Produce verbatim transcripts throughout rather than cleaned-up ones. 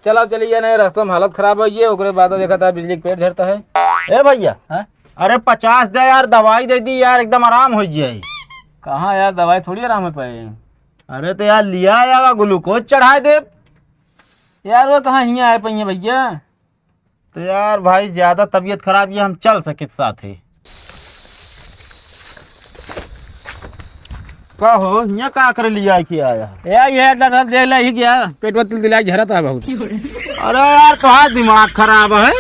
चला चली जाए, नहीं, रास्ता में हालत खराब होइ गई है, ओकरे बाद देखा था बिजली के पेड़ झरता है। ए भैया, हाँ? अरे पचास दे यार, दवाई दे दी यार, एकदम आराम होइ जाए। कहाँ यार, दवाई थोड़ी आराम होइ पाए। अरे तो यार लिया यार, ग्लूकोज चढ़ाए दे। यार वो कहाँ हियाँ आए पाइए भैया। तो यार भाई, ज्यादा तबीयत खराब, ये हम चल सकित साथे। का हो, हियाँ का करे लिया के आया? यार ये डॉक्टर साहब देख ले ही क्या, पेट में तिलतिलाई झरत है बहुत। अरे यार, तोहार दिमाग खराब है।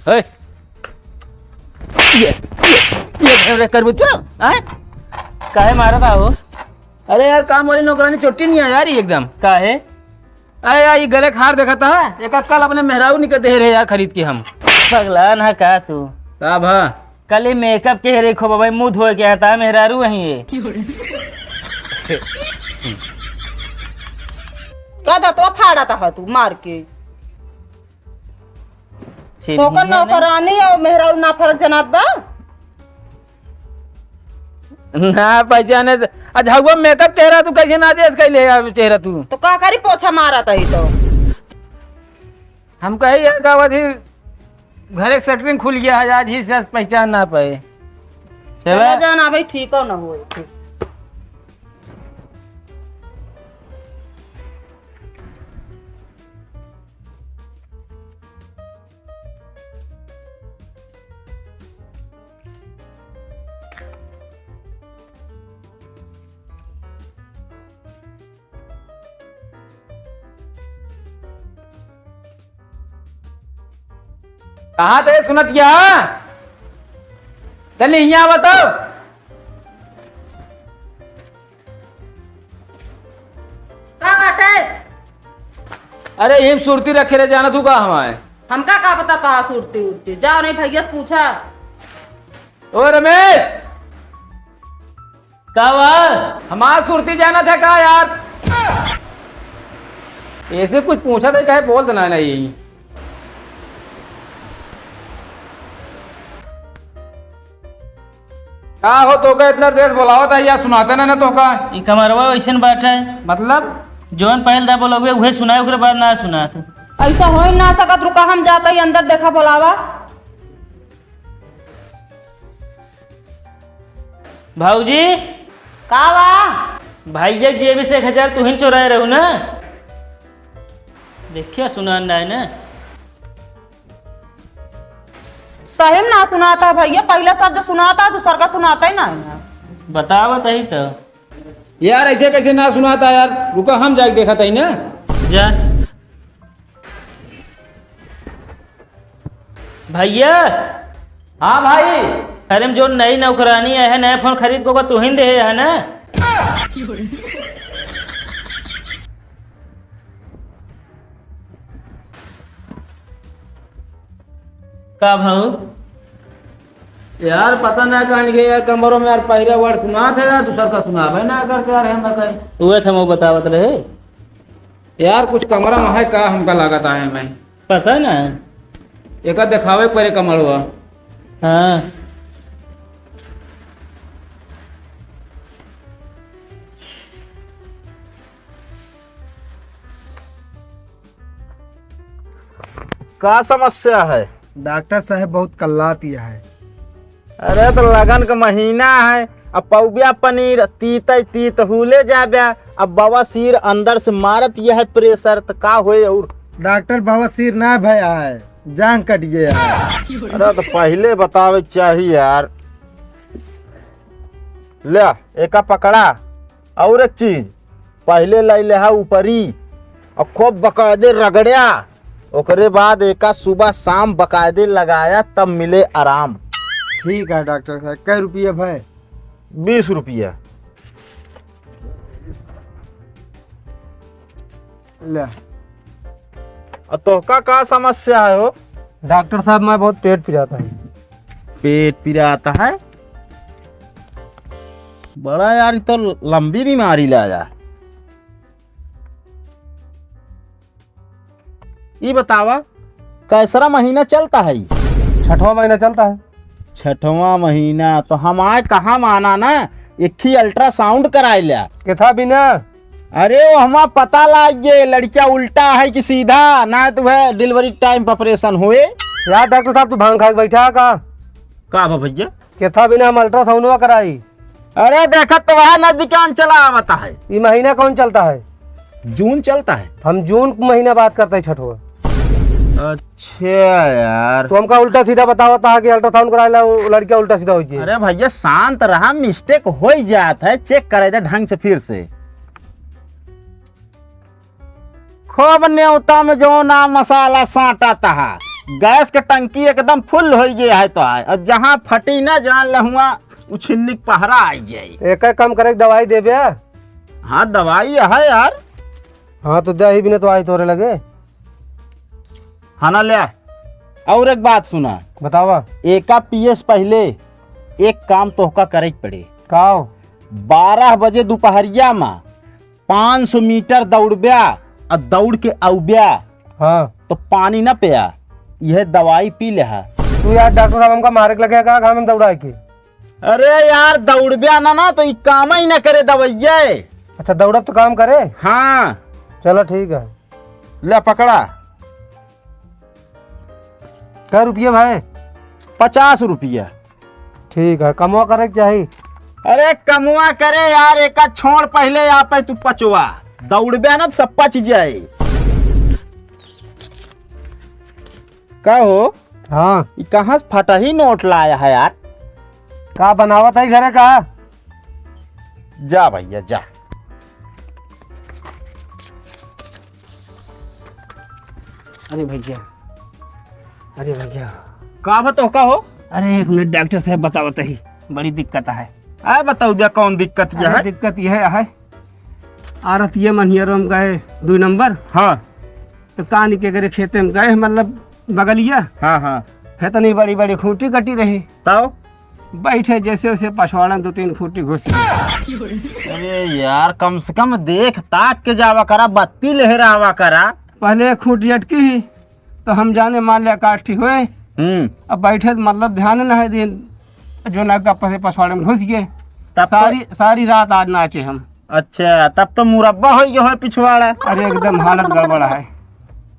ए, ये, ये, ये, ये करबू तू, आय? काहे मारत हो? अरे यार, काम वाली नौकरानी चोटी नहीं है यार, ये एकदम। काहे? अरे यार, ये गले के हार देखत ह, एका कल अपने मेहरारू निके देहे रहे यार खरीद के हम। पगलान ह का तू? का भा? कल ये मेकअप के हेरे खो बाबा, मुंह धोए के आता है मेहरारू वहीं ये। का दतवा फाड़त ह तू मार के? छिलही तोकर है ना? नौकरानी और मेहरारू ना फरक जनात बा? ना पहचाने त-, अच्छा हुआ मेकअप चेहरा तू कैसे ना देख कैले यार चेहरा तू? तो का करी, पोछा मारत ही तो। हम कही यार का बात ही, घर एक सेटरिंग खुल गया है आज ही से पहचान ना पाए। चला चला। जाना भाई, ठीक हो ना हो। कहाँ थे सुनत क्या? चल यहाँ बताओ। का बाटे? अरे, हिम सुरती रखे रहे, जानत हूँ का हमारे? हमका का पता कहाँ सुरती उरती? जाओ नहीं भैया से पूछा। ओ रमेश, का बा? हमार सुरती जानत है का यार? ऐसे कुछ पूछा था, चाहे बोल देना नहीं। का हो, तोका इतना देर से बोलावत है, या सुनाते ना, ना तोका? ई कमरवा वैसन बाटे। मतलब? जौन पहल दा बोलबे, उहे सुनाए, ओकरे बाद ना सुनात। ऐसा हो ही ना सकत, रुका, हम जाता ही अंदर, देखा, बोलावा। भौजी। का बा? भैया के जेबी से एक हजार तुहिन चोराए रहू ना? देखिया, सुनान ना है ना? सही में ना सुनाता है भैया, पहला शब्द सुनाता है, दूसर का सुनाता ही ना है। बतावत ही तो। यार, ऐसे कैसे ना सुनाता यार? रुका, हम जाके देखत ही ना। जा। भैया। हाँ भाई। अरे, हम जो नई नौकरानी है, नया फोन खरीद को तुहिन दे है ना? का भाऊ? यार, पता ना कहाँ गए यार, कमरों में यार, पहिला word सुनात है यार, दूसर का सुनावे ना करके यार, हम बताई। उहे थे, वो बतावत रहे। यार, कुछ कमरा में है का, हमका लागत आए मैं। पता ना। एका देखावे के परे कमरवा। हाँ। का समस्या है? डॉक्टर साहब, बहुत कल्लात यह है। अरे, तो लगन का महीना है, अब पौब्या पनीर तीतै तीत हुले जाब्या, अब बवासीर अंदर से मारत यह है pressure, तो का होए और? डॉक्टर, बवासीर ना भया है, जांग कट गया है। अरे, तो पहले बतावे के चाही यार। ले, एका पकड़ा। और एक चीज, पहले लै लेहा ऊपरी और खूब बकायदे रगड़्या, ओकरे बाद एका सुबह शाम बकायदे लगाया, तब मिले आराम। ठीक है डॉक्टर साहब, कै रुपया भए? बीस रुपया। ले। और तोहका का समस्या है हो? डॉक्टर साहब, मैं बहुत पेट पिराता है। पेट पिराता है? बड़ा यार, ई तो लंबी बीमारी लाया। ई बतावा, कैसरा महीना चलता है? छठवाँ महीना चलता है। छठवाँ महीना तो हम आए कहाँ माना ना, एक ही ultrasound कराए लिया। केथा बिना? अरे वो हमा पता लाग गए लड़किया उल्टा है कि सीधा, ना तो वह delivery time पर operation होए। यार डॉक्टर साहब, तू भांग खा के बैठा है का? का बा भैया? केथा बिना हम ultrasound वा कराई। अरे देखत तो वह नजदीकान चला आवता है। ई महीना कौन चलता है? जून चलता है। हम जून के महीना बात करता है छठवा। अच्छा यार। तो हमका उल्टा सीधा बतावता है कि ultrasound कराए ला, वो लड़किया उल्टा सीधा हो गई। अरे भैया शांत रहा, mistake हो ही जात है, check कराए दे ढंग से फिर से। खूब नेवता में जो ना मसाला साटा तहा, गैस के टंकी एकदम full हो गया है तो है, और जहाँ फटी ना जान लहुआ उछिन्नी के पहरा आ जाए। एक काम करे, दवाई देबे? हाँ दवाई है यार। हाँ तो दे ही बिना तो आई तोरे लगे। हाँ ना ले। और एक बात सुना। बतावा। एका पिए से पहले एक काम तोहका करे के पड़े। का हो? बारह बजे दोपहरिया में पाँच सौ मीटर दौड़ब्या और दौड़ के औब्या हाँ। तो पानी न पिया, यह दवाई पी ले हा। तू यार डॉक्टर साहब हमका मारे के लगे का घाम में दौड़ा के? अरे यार दौड़ब्या ना ना तो ई काम ही ना करे दवाइये। अच्छा दौड़ब तो काम करे? हाँ। चलो ठीक है। ले पकड़ा। कै रुपया भाई? पचास रुपया। ठीक है, कमवा करे के चाही। अरे कमवा करे यार, एका छोड़ पहले आप तू पचवा। दौड़बे ना तो सब पच जाए। का हो? हाँ। ई कहाँ से फटा ही नोट लाया है यार? का बनावत है घरे का? जा भैया जा। अरे भैया, अरे भैया। का बताओ का हो? अरे एक मिनट डॉक्टर साहब बतावत ही, बड़ी दिक्कत है। आ बताओ जा कौन दिक्कत यह अरे है? दिक्कत यह है, आरत ये मनियर हम गए दुई नंबर। हाँ। तो कानी के करे खेते में गए, मतलब बगलिया। हाँ, हाँ। इतनी बड़ी बड़ी खूंटी कटी रही। तब? बैठे जैसे उसे पछवाड़न दो तीन खूंटी घुस गई। अरे यार, कम से कम देख ताक के जावा करा, बत्ती लहरावा करा। पहले एक खूंटी अटकी ही, तो हम जाने मान लिया काठी हुए। हम्म। अब बैठे तो मतलब ध्यान न है दिन, जो ना गप्पा से पछवाड़े में घुस गए। तब तो सारी, सारी रात आज नाचे हम। अच्छा, तब तो मुरब्बा हो गया है पिछवाड़ा। अरे एकदम हालत गड़बड़ है।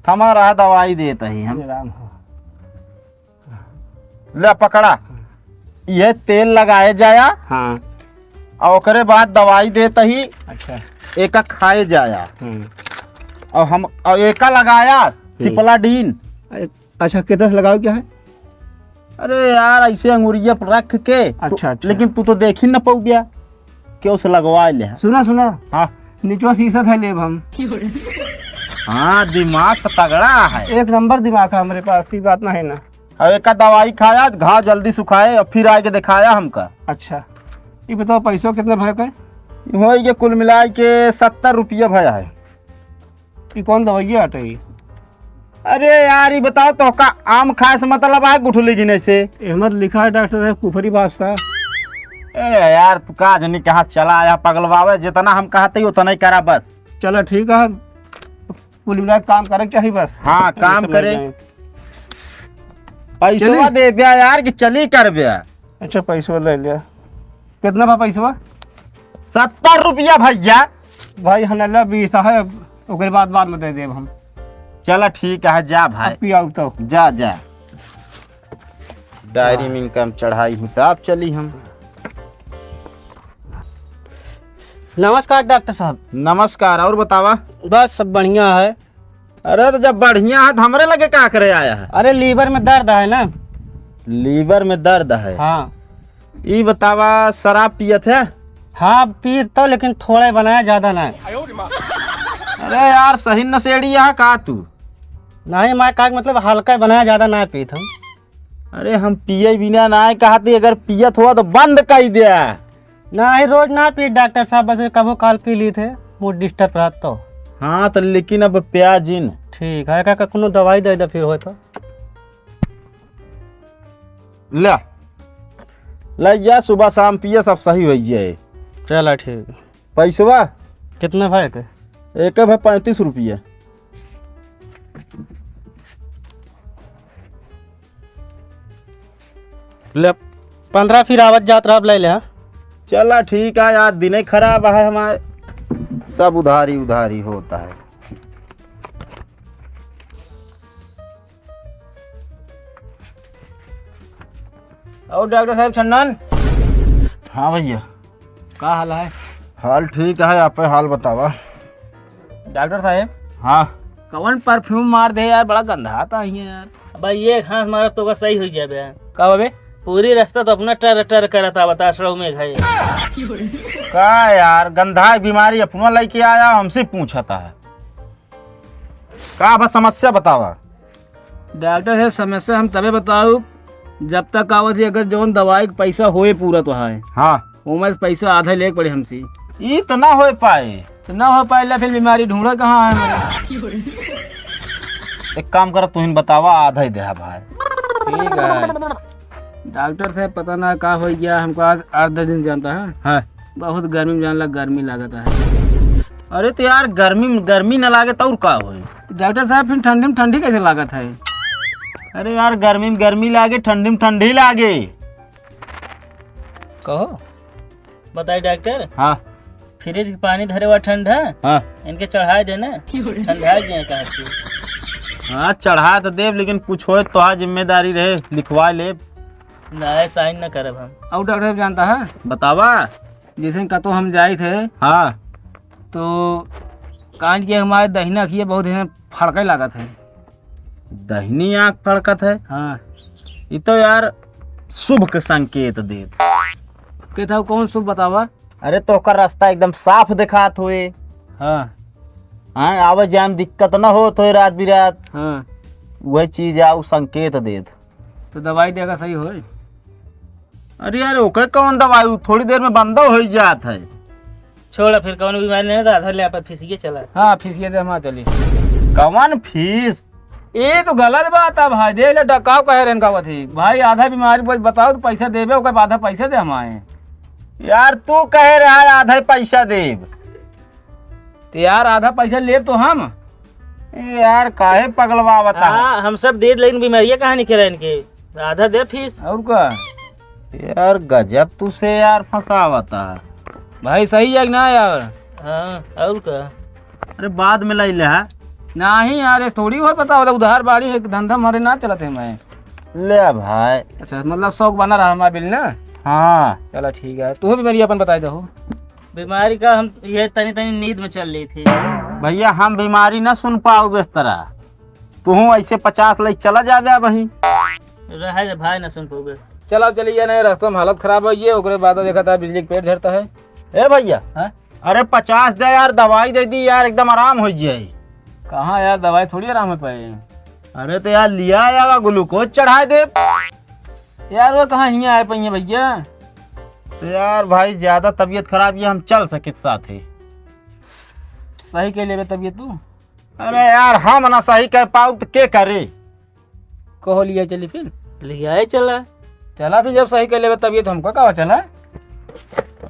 हमारा दवाई देता ही हम। अरे राम हो। ले पकड़ा, ये तेल लगाए जाया। हाँ। और ओकरे बाद दवाई देता ही। अच्छा। एका खाए जाया। हम्म। और हम, और एका लगाया, हम्म। सिपलाडीन। अरे, अच्छा, कितना से लगाओ क्या है? अरे यार, ऐसे अंगुरिया पर रख के। अच्छा, अच्छा। लेकिन तू तो देख ही न पौ गया, क्यों से लगवा ले। सुना, सुना। हाँ। निचवा शीशा था लेब हम। हाँ, दिमाग तो तगड़ा है। एक नंबर दिमाग है हमरे पास, ई बात नहीं ना। अब एका दवाई खाया, घाव जल्दी सुखाए और फिर आके दिखाया हमका। अच्छा, ये बताओ पैसों कितना भय का? हो ये कुल मिला के सत्तर रुपया भय है। ये कौन दवाई आटे ये? अरे यार, ये बताओ तो का आम खाए से मतलब है गुठली गिने से? अहमद लिखा है डॉक्टर साहब कुफरी बादशाह। ए यार, तू का जनी कहाँ चला आया पगलवावे, जितना हम कहते ही उतना ही करा बस। चला ठीक है, कुल मिला के काम करे के चाही बस। हाँ, काम करे। पैसवा चली। दे ब्या यार कि चली कर ब्या। अच्छा, पैसवा ले लिया। कितना बा पैसवा? सत्तर रुपया भैया। भाई, हनला बीस है, ओकरे बाद, बाद में दे देब हम। चला ठीक है, जा भाई। अब पियाऊ तो। जा, जा। डायरी में इनकम चढ़ाई हिसाब चली हम। नमस्कार डॉक्टर साहब। नमस्कार, और बतावा? बस सब बढ़िया है। अरे तो जब बढ़िया है तो हमरे लगे का करे आया है? अरे लीवर में दर्द है ना। लीवर में दर्द है? हाँ। ई बतावा शराब पियत है? हाँ पीत तो, लेकिन थोड़ा ही बनाया, ज्यादा ना। अरे यार सही नशेड़ी है का तू? नहीं, मैं का मतलब हल्का ही बनाया, ज्यादा ना पीत हम। अरे हम पिए बिना ना कहते, अगर पियत हुआ तो बंद कर दे। नहीं, रोज ना पी डॉक्टर साहब, बस कबो काल पी ली थे, मूड डिस्टर्ब रहत तो। हाँ तो लेकिन अब प्याजिन। ठीक है, का, का कोनो दवाई दे दे फिर होए तो। ले, ले जा, सुबह शाम पिए, सब सही हो जाए। चला ठीक। पैसवा? कितना भाई के? एक है भाई पैंतीस रुपया। ले, पन्द्रह फिर आवत जात रहब, ले ले, हाँ। चला ठीक है यार, दिने खराब है हमारे, सब उधारी उधारी होता है। और डॉक्टर साहब छन्नन? हाँ भैया। का हाल है? हाल ठीक है, आप हाल बतावा। डॉक्टर साहब। हाँ। कवन परफ्यूम मार दे यार, बड़ा गंधात है यार। अब ये खांस मारब तो ओकर सही हो जाबे। का बे? पूरी रास्ता तो अपना टर टर करत आवत आश्रम में है। का यार, गंधा बीमारी अपना लेके आया, हमसे पूछता है। का बा समस्या बतावा। डॉक्टर साहब, समस्या हम तबे बताऊ, जब तक आवत ही, अगर जौन दवाई के पैसा होए पूरा तो है। हाँ। ओमे से पैसा आधा लेके पड़े हमसे। ई तो ना हो पाए। तो ना हो पाए, ले फिर बीमारी ढूंढे कहाँ है हमारे? एक काम कर, तुहिन बतावा, आधा ही देहा भाई। ठीक है। डॉक्टर साहब, पता ना का हो गया, हमको आज आठ दस दिन जानता है। हाँ। बहुत गर्मी में जान लग, गर्मी लागत है। अरे तो यार, गर्मी, गर्मी न लागे तो और का होई? डॉक्टर साहब, फिर ठंडी में ठंडी कैसे लागत है? अरे यार, गर्मी में गर्मी लागे, ठंडी में ठंडी लागे। कहो। बताई डॉक्टर। हाँ। फ्रिज के पानी धरे हुआ ठंडा। हाँ। इनके चढ़ाए देना, ठंडा जाए कहा। हाँ, चढ़ा तो देब, लेकिन कुछ होए तो हाँ जिम्मेदारी रहे, लिखवा लेब। ना, साइन न करब हम। और डॉक्टर साहब जानता है? बतावा। जैसे कतो हम जाइत है। हाँ। तो कान के हमारे दहिना अखिए बहुत है फड़के लागत है। दहिनी आँख फड़कत है? हाँ। ई तो यार शुभ के संकेत देत। के था कौन शुभ बतावा? अरे तो ओकर रास्ता एकदम साफ देखात होए। हाँ। हाँ, आवे जाए में दिक्कत न होत होए रात बिरात। हाँ। वह चीज आउ संकेत देत। तो दवाई देगा सही होए? अरे यार, ओकर कौन दवाई, उ थोड़ी देर में बंदो हो जात है। छोड़, फिर कौन बीमारी नहीं तो आधा ले आप फीसिए चला। हाँ, फीसिए दे, हम चली। कौन फीस? ये तो गलत बात है भाई, देख ले डकाव कहे रहन का थी भाई, आधा बीमारी बोल बताओ तो पैसा देबे, ओकर आधा पैसा दे हम आए। यार, तू कहे रहा आधा पैसा देब। तो यार, आधा पैसा लेब तो हम। ए यार, काहे पगलवा बता? हाँ, हम सब दे, लेकिन बीमारिया कहाँ निकले इनके? आधा दे फीस। और का? यार, गजब तू से यार फंसावता। भाई, सही है कि ना यार? हाँ, और का? अरे, बाद में लाई ले, हाँ? नहीं यार, ये थोड़ी हो पता होला, उधार बाड़ी एक धंधा हमारे ना चलत है मैं। ले भाई। अच्छा, मतलब शौक बना रहा हमारे बिल ना? हाँ। चला ठीक है, तू भी मेरी अपन बताई दहो। बीमारी का हम ये तनी तनी नींद में चल रही थी। भैया, हम बीमारी ना सुन पाओगे इस तरह। तुहूँ ऐसे पचास लेके चला जाबे अब वहीं। रहे दे भाई, ना सुन पाओगे। चलो, चलिए, नहीं, रास्ता में हालत खराब है ये, ओकरे बाद देखा था बिजली के पेड़ झरता है। ए भैया, हाँ? अरे पचास दे यार, दवाई दे दी यार, एकदम आराम हो जाए। कहाँ यार, दवाई थोड़ी आराम हो पाए। अरे तो यार, लिया यार, ग्लूकोज चढ़ा दे। यार, वो कहाँ हियाँ आए पाइए भैया? तो यार भाई, ज्यादा तबीयत खराब, ये हम चल सके साथ ही। सही कह लेबे तबीयत तू। अरे यार, हम ना सही कह पाऊ तो के करे? कहो लिया चली फिर। लियाए चला। चला फिर, जब सही कह लेबे तबीयत हमको का चला।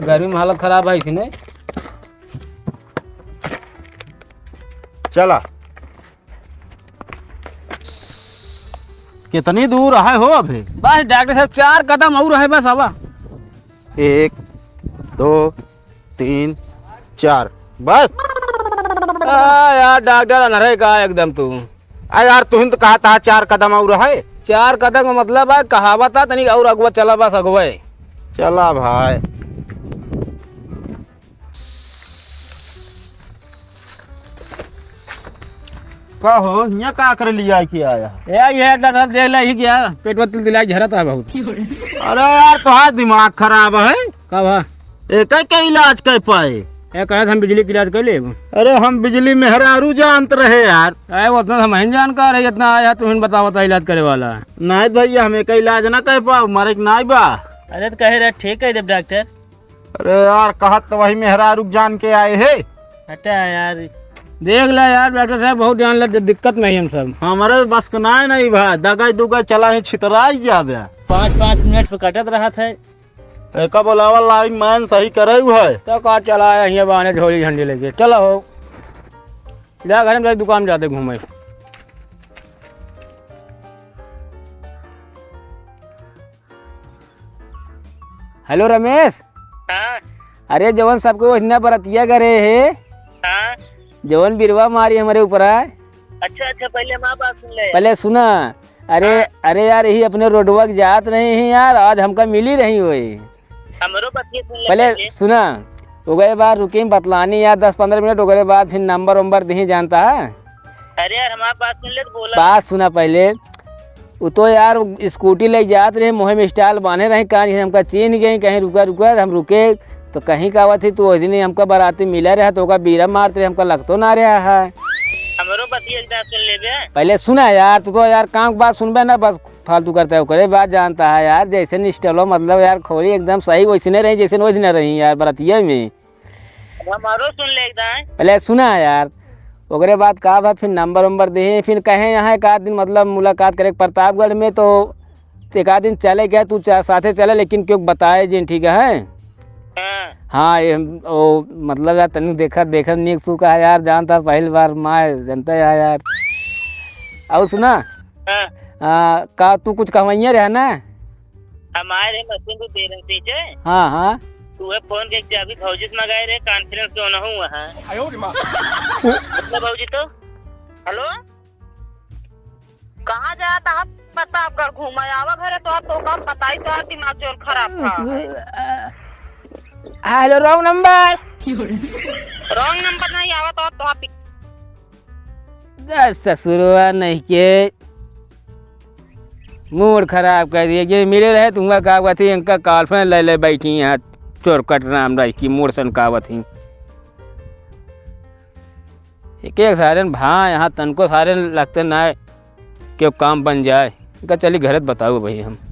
गर्मी में हालत खराब है इसने। चला। कितनी दूर है हो अभी? बस डॉक्टर साहब, चार कदम और है बस, आवा। एक, दो, तीन, चार, बस। आ यार डॉक्टर, अनहरे का एकदम तू। आ यार, तुहिन तो कहा था चार कदम और है। चार कदम का मतलब है, कहावत है, तनी और अगुआ चला, बस अगुआ। चला भाई। का हो, हियाँ का करे लिया के आया? ए, ये डॉक्टर देख ले, ही क्या पेट में तिलतिलाई झरत है बहुत। अरे यार, तोहार दिमाग खराब है। का बा? एकर के इलाज कर पाए? ए, कहत हम बिजली के इलाज कर लेब। अरे, हम बिजली मेहरारू जानत रहे यार। अरे, वो उतना हम नहीं जानकार है, इतना आया तुम बताओ, बता इलाज करे वाला। नहीं भैया, हम एकर इलाज ना कर पाओ, मरे के नाई बा। अरे, तो कहे रहे ठीक कर देब डॉक्टर। अरे यार, कहत तो वही मेहरारू के जान के आए है। हटा यार। देख ला यार डॉक्टर साहब, बहुत जान ला, दिक्कत में ही हम सब। हमरे बस के नाय नहीं भाई, दगाई दुगाई चला ही छितराई जाबे। पाँच पाँच मिनट पे कटत रहत है। एका बोलावा लाइन मैन सही करे है। तो का चला है हियाँ बाने झोली झंडी लेके? चला हो। जा घर में जाके दुकान जाते घूमे। हेलो रमेश। हाँ। अरे जवन सबके ओहिना बरतिया करे हे, हाँ। जवन बिरवा मारी हमरे ऊपर है। अच्छा, अच्छा, पहले हमार बात सुन ले। पहले सुना। अरे, हाँ। अरे यार, यही अपने रोडवा के जात रही हैं यार, आज हमका मिली रही होई। हमरो बतिया सुन ले पहले। पहले सुना, ओकरे बाद रुकी बतलानी यार, दस पन्द्रह मिनट, ओकरे बाद फिर नंबर वंबर दही जानता है। अरे यार, हमार बात सुन ले तो बोला। बात सुना पहले। उ तो यार स्कूटी लेके जात रहे, मुँह में स्टाइल बांधे रहे, कहा जैसे हमका चीन्ह गई, कहीं रुका रुका, हम रुके तो कहीं का आवत ही, तू ओहि दिन हमका बराती मिला रहा तो ओका बीरा मारत रहे, हमका लगतो ना रहा है। हमरो बतिया एक बार सुन लेबे। पहले सुना यार, तू तो यार काम के बात सुनबे ना, बस फालतू करता है, ओकरे बात जानता है यार, जैसे निस्टलो मतलब यार खोरी एकदम सही वैसने रही जैसे वैसने रही यार बरतिया में। अब हमारो सुन ले एक दाएं। पहले सुना यार, ओकरे बाद का भा फिर नंबर वंबर दे, फिर कहे यहाँ एक आध दिन मतलब मुलाकात करे प्रतापगढ़ में, तो एक आध दिन चले गए, तू चा-, साथे चले, लेकिन क्यों बताए जिन, ठीक है? हाँ। हाँ, ये हम, ओ, मतलब यार तनी देखत, देखत नीक सु कहा यार, जानता पहली बार माय, जानता यार, यार। और सुना? हाँ। आ, का तू कुछ कहवइया रहा ना? हम आए रहे मशीन दे रहे पीछे। हाँ, हाँ। तू है फोन के अभी भौजी से मंगाए रहे, कॉन्फ्रेंस के ओनहु वहाँ। आयो रे माँ। मतलब भौजी तो, हेलो? कहाँ जात आहा प्रतापगढ़ घूमे? आवा घरे तो, तो का बताई, तो दिमाग जोर खराब था। हेलो, रॉन्ग नंबर। रॉन्ग नंबर नहीं आवा तो, तो आप दस ससुरवा नहीं के मूड खराब कर दिए। ये मिले रहे तुमका का बात है, इनका कॉन्फ्रेंस ले ले बैठी हैं, चोरकट राम राय की मूड सनकावत ही। एक एक सारे भा यहाँ तनको सारे लगते ना है कि काम बन जाए। इनका चली घरे त बताओ भाई हम।